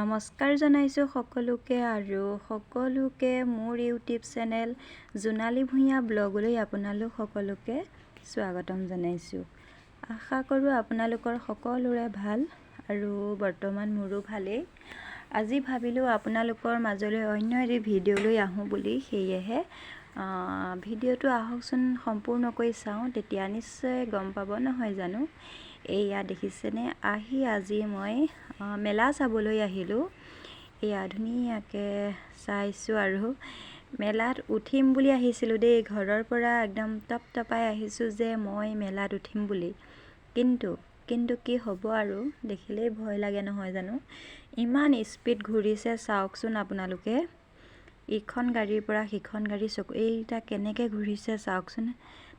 নমস্কাৰ জনাইছোঁ সকলোকে আৰু সকলোকে মোৰ ইউটিউব চেনেল জোনালী ভূঞা ব্লগলৈ আপোনালোক সকলোকে স্বাগতম জনাইছোঁ। আশা কৰোঁ আপোনালোকৰ সকলোৰে ভাল আৰু বৰ্তমান মোৰো ভালেই। আজি ভাবিলোঁ আপোনালোকৰ মাজলৈ অন্য এটি ভিডিঅ' লৈ আহোঁ বুলি, সেয়েহে ভিডিঅ'টো আহকচোন সম্পূৰ্ণকৈ চাওঁ, তেতিয়া নিশ্চয় গম পাব, নহয় জানো? এইয়া দেখিছেনে, আহি আজি মই মেলা চাবলৈ আহিলোঁ। এয়া ধুনীয়াকৈ চাইছোঁ আৰু মেলাত উঠিম বুলি আহিছিলোঁ দেই। ঘৰৰ পৰা একদম টপ টপাই আহিছোঁ যে মই মেলাত উঠিম বুলি, কিন্তু কি হ'ব আৰু, দেখিলেই ভয় লাগে, নহয় জানো? ইমান স্পীড ঘূৰিছে, চাওকচোন আপোনালোকে। ইখন গাড়ীৰ পৰা সিখন গাড়ী চকু এইকেইটা কেনেকৈ ঘূৰিছে চাওকচোন।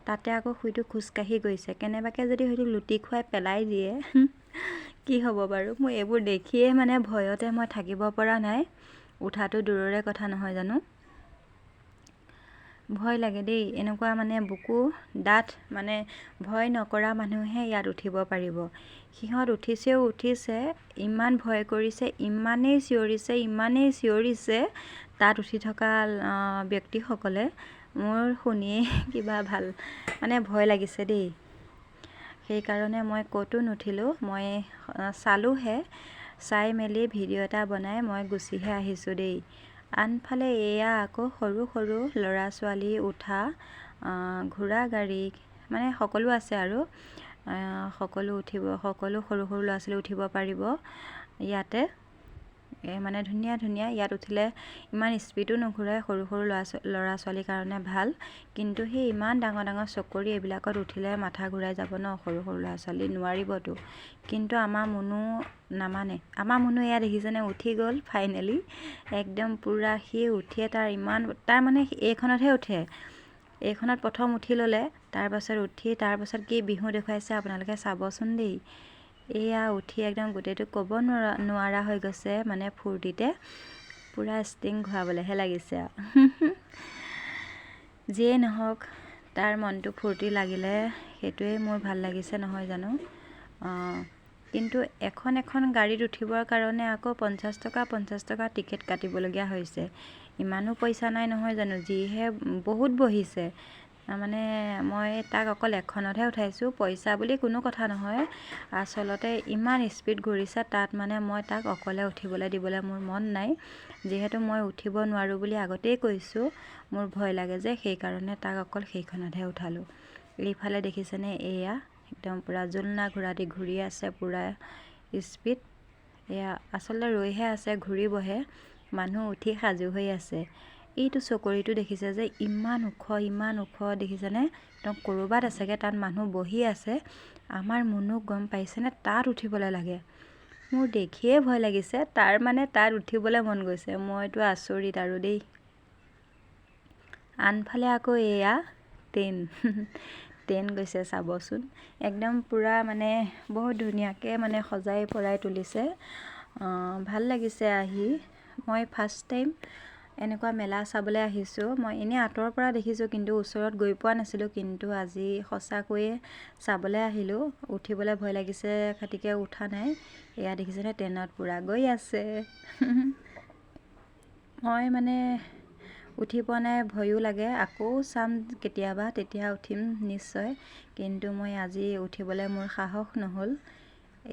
তাতে আকৌ হয়তো খোজকাঢ়ি গৈছে, কেনেবাকৈ যদি হয়তো লুটি খুৱাই পেলাই দিয়ে কি হ'ব বাৰু? মই এইবোৰ দেখিয়ে মানে ভয়তে মই থাকিব পৰা নাই, উঠাটো দূৰৰে কথা, নহয় জানো? ভয় লাগে দেই এনেকুৱা। মানে বুকু ডাঠ, মানে ভয় নকৰা মানুহে ইয়াত উঠিব পাৰিব। সিহঁত উঠিছেও উঠিছে, ইমান ভয় কৰিছে, ইমানেই চিঞৰিছে, ইমানেই চিঞৰিছে তাত উঠি থকা ব্যক্তিসকলে। মোৰ শুনিয়েই কিবা ভাল মানে ভয় লাগিছে দেই। সেইকাৰণে মই ক'তো নুঠিলোঁ, মই চালোঁহে, চাই মেলি ভিডিঅ' এটা বনাই মই গুচিহে আহিছোঁ দেই। আনফালে এয়া আকৌ সৰু সৰু ল'ৰা ছোৱালী উঠা ঘোঁৰা গাড়ী, মানে সকলো আছে আৰু সকলো উঠিব, সকলো সৰু সৰু ল'ৰা ছোৱালী উঠিব পাৰিব ইয়াতে। এই মানে ধুনীয়া ধুনীয়া, ইয়াত উঠিলে ইমান স্পীডো নুঘূৰাই, সৰু সৰু ল'ৰা ছোৱালীৰ কাৰণে ভাল। কিন্তু সেই ইমান ডাঙৰ ডাঙৰ চকৰি এইবিলাকত উঠিলে মাথা ঘূৰাই যাব ন, সৰু সৰু ল'ৰা ছোৱালী নোৱাৰিবতো। কিন্তু আমাৰ মুনু নামানে। আমাৰ মুনু এয়া দেখিছেনে, উঠি গ'ল ফাইনেলি একদম পূৰা। সি উঠিয়ে তাৰ ইমান, তাৰ মানে এইখনতহে উঠে। এইখনত প্ৰথম উঠি ল'লে, তাৰপাছত উঠি তাৰপাছত কি বিহু দেখুৱাইছে আপোনালোকে চাবচোন দেই। এয়া উঠি একদম গোটেইটো ক'ব নোৱাৰা নোৱাৰা হৈ গৈছে, মানে ফূৰ্তিতে পূৰা ষ্টিং ঘূৰাবলৈহে লাগিছে আৰু। যিয়েই নহওক, তাৰ মনটো ফূৰ্তি লাগিলে সেইটোৱেই মোৰ ভাল লাগিছে, নহয় জানো? কিন্তু এখন এখন গাড়ীত উঠিবৰ কাৰণে আকৌ 50 টকা 50 টকা টিকেট কাটিবলগীয়া হৈছে। ইমানো পইচা নাই, নহয় জানো? যিহে বহুত বহিছে, মানে মই তাক অকল এখনতহে উঠাইছোঁ। পইচা বুলি কোনো কথা নহয়, আচলতে ইমান স্পীড ঘূৰিছে তাত, মানে মই তাক অকলে উঠিবলৈ দিবলৈ মোৰ মন নাই। যিহেতু মই উঠিব নোৱাৰোঁ বুলি আগতেই কৈছোঁ, মোৰ ভয় লাগে যে, সেইকাৰণে তাক অকল সেইখনতহে উঠালোঁ। এইফালে দেখিছেনে, এয়া একদম পূৰা জোলনা ঘূৰা দি ঘূৰি আছে পূৰা স্পীড। এয়া আচলতে ৰৈহে আছে, ঘূৰিবহে, মানুহ উঠি সাজু হৈ আছে। এইটো চকৰিটো দেখিছে যে ইমান ওখ, ইমান ওখ দেখিছেনে? একদম ক'ৰবাত আছেগৈ, তাত মানুহ বহি আছে। আমাৰ মুনুক গম পাইছেনে, তাত উঠিবলৈ লাগে। মোৰ দেখিয়ে ভয় লাগিছে, তাৰ মানে তাত উঠিবলৈ মন গৈছে। মইতো আচৰিত আৰু দেই। আনফালে আকৌ এয়া ট্ৰেইন, ট্ৰেইন গৈছে, চাবচোন। একদম পূৰা মানে বহুত ধুনীয়াকৈ মানে সজাই পৰাই তুলিছে, ভাল লাগিছে আহি। মই ফাৰ্ষ্ট টাইম এনেকুৱা মেলা চাবলৈ আহিছোঁ। মই এনেই আঁতৰৰ পৰা দেখিছোঁ, কিন্তু ওচৰত গৈ পোৱা নাছিলোঁ। কিন্তু আজি সঁচাকৈয়ে চাবলৈ আহিলোঁ। উঠিবলৈ ভয় লাগিছে খাতিকে উঠা নাই। এয়া দেখিছেনে, ট্ৰেইনত পূৰা গৈ আছে। মই মানে উঠি পোৱা নাই, ভয়ো লাগে। আকৌ চাম কেতিয়াবা, তেতিয়া উঠিম নিশ্চয়। কিন্তু মই আজি উঠিবলৈ মোৰ সাহস নহ'ল।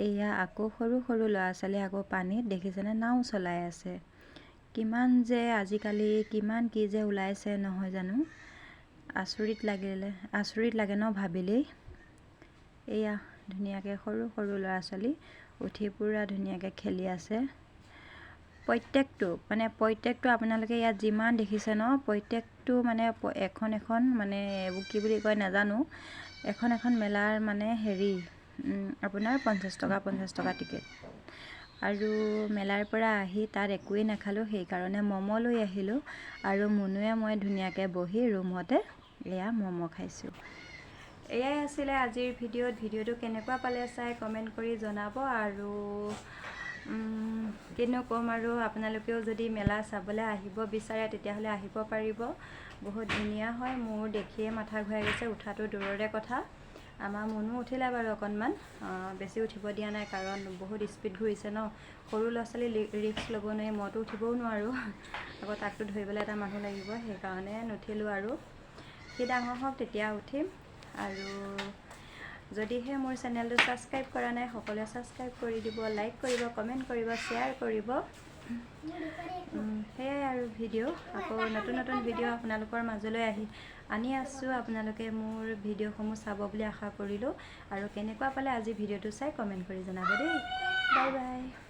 এয়া আকৌ সৰু সৰু ল'ৰা ছোৱালীয়ে আকৌ পানীত দেখিছেনে নাও চলাই আছে। কিমান যে আজিকালি কিমান কি যে ওলাইছে, নহয় জানো? আচৰিত লাগিলে, আচৰিত লাগে ন ভাবিলেই? এয়া ধুনীয়াকৈ সৰু সৰু ল'ৰা ছোৱালী উঠি পূৰা ধুনীয়াকৈ খেলি আছে। প্ৰত্যেকটো মানে প্ৰত্যেকটো আপোনালোকে ইয়াত যিমান দেখিছে ন, প্ৰত্যেকটো মানে এখন এখন মানে এইবোৰ কি বুলি কয় নাজানো, এখন এখন মেলাৰ মানে হেৰি আপোনাৰ 50 টকা 50 টকা টিকেট। আৰু মেলাৰ পৰা আহি তাত একোৱেই নাখালোঁ, সেইকাৰণে ম'ম' লৈ আহিলোঁ আৰু মুনুৱে মই ধুনীয়াকৈ বহি ৰুমতে এয়া ম'ম' খাইছোঁ। এয়াই আছিলে আজিৰ ভিডিঅ'ত। ভিডিঅ'টো কেনেকুৱা পালে চাই কমেণ্ট কৰি জনাব। আৰু কিনো ক'ম আৰু, আপোনালোকেও যদি মেলা চাবলৈ আহিব বিচাৰে তেতিয়াহ'লে আহিব পাৰিব। বহুত ধুনীয়া হয়। মোৰ দেখিয়ে মাথা ঘূৰাই গৈছে, উঠাটো দূৰৰে কথা। আমাৰ মুনু উঠিলে বাৰু অকণমান, বেছি উঠিব দিয়া নাই, কাৰণ বহুত স্পীড ঘূৰিছে ন। সৰু ল'ৰা ছোৱালী ৰিস্ক ল'ব নোৱাৰি, মইতো উঠিবও নোৱাৰোঁ, আকৌ তাকতো ধৰিবলৈ এটা মানুহ লাগিব, সেইকাৰণে নুঠিলোঁ আৰু। সি ডাঙৰ হওক, তেতিয়া উঠিম। আৰু যদিহে মোৰ চেনেলটো ছাবস্ক্ৰাইব কৰা নাই, সকলোৱে ছাবস্ক্ৰাইব কৰি দিব, লাইক কৰিব, কমেণ্ট কৰিব, শ্বেয়াৰ কৰিব। সেয়াই আৰু ভিডিঅ'। আকৌ নতুন নতুন ভিডিঅ' আপোনালোকৰ মাজলৈ আনি আছোঁ। আপোনালোকে মোৰ ভিডিঅ'সমূহ চাব বুলি আশা কৰিলোঁ। আৰু কেনেকুৱা পালে আজি ভিডিঅ'টো চাই, কমেণ্ট কৰি জনাব দেই। Bye bye.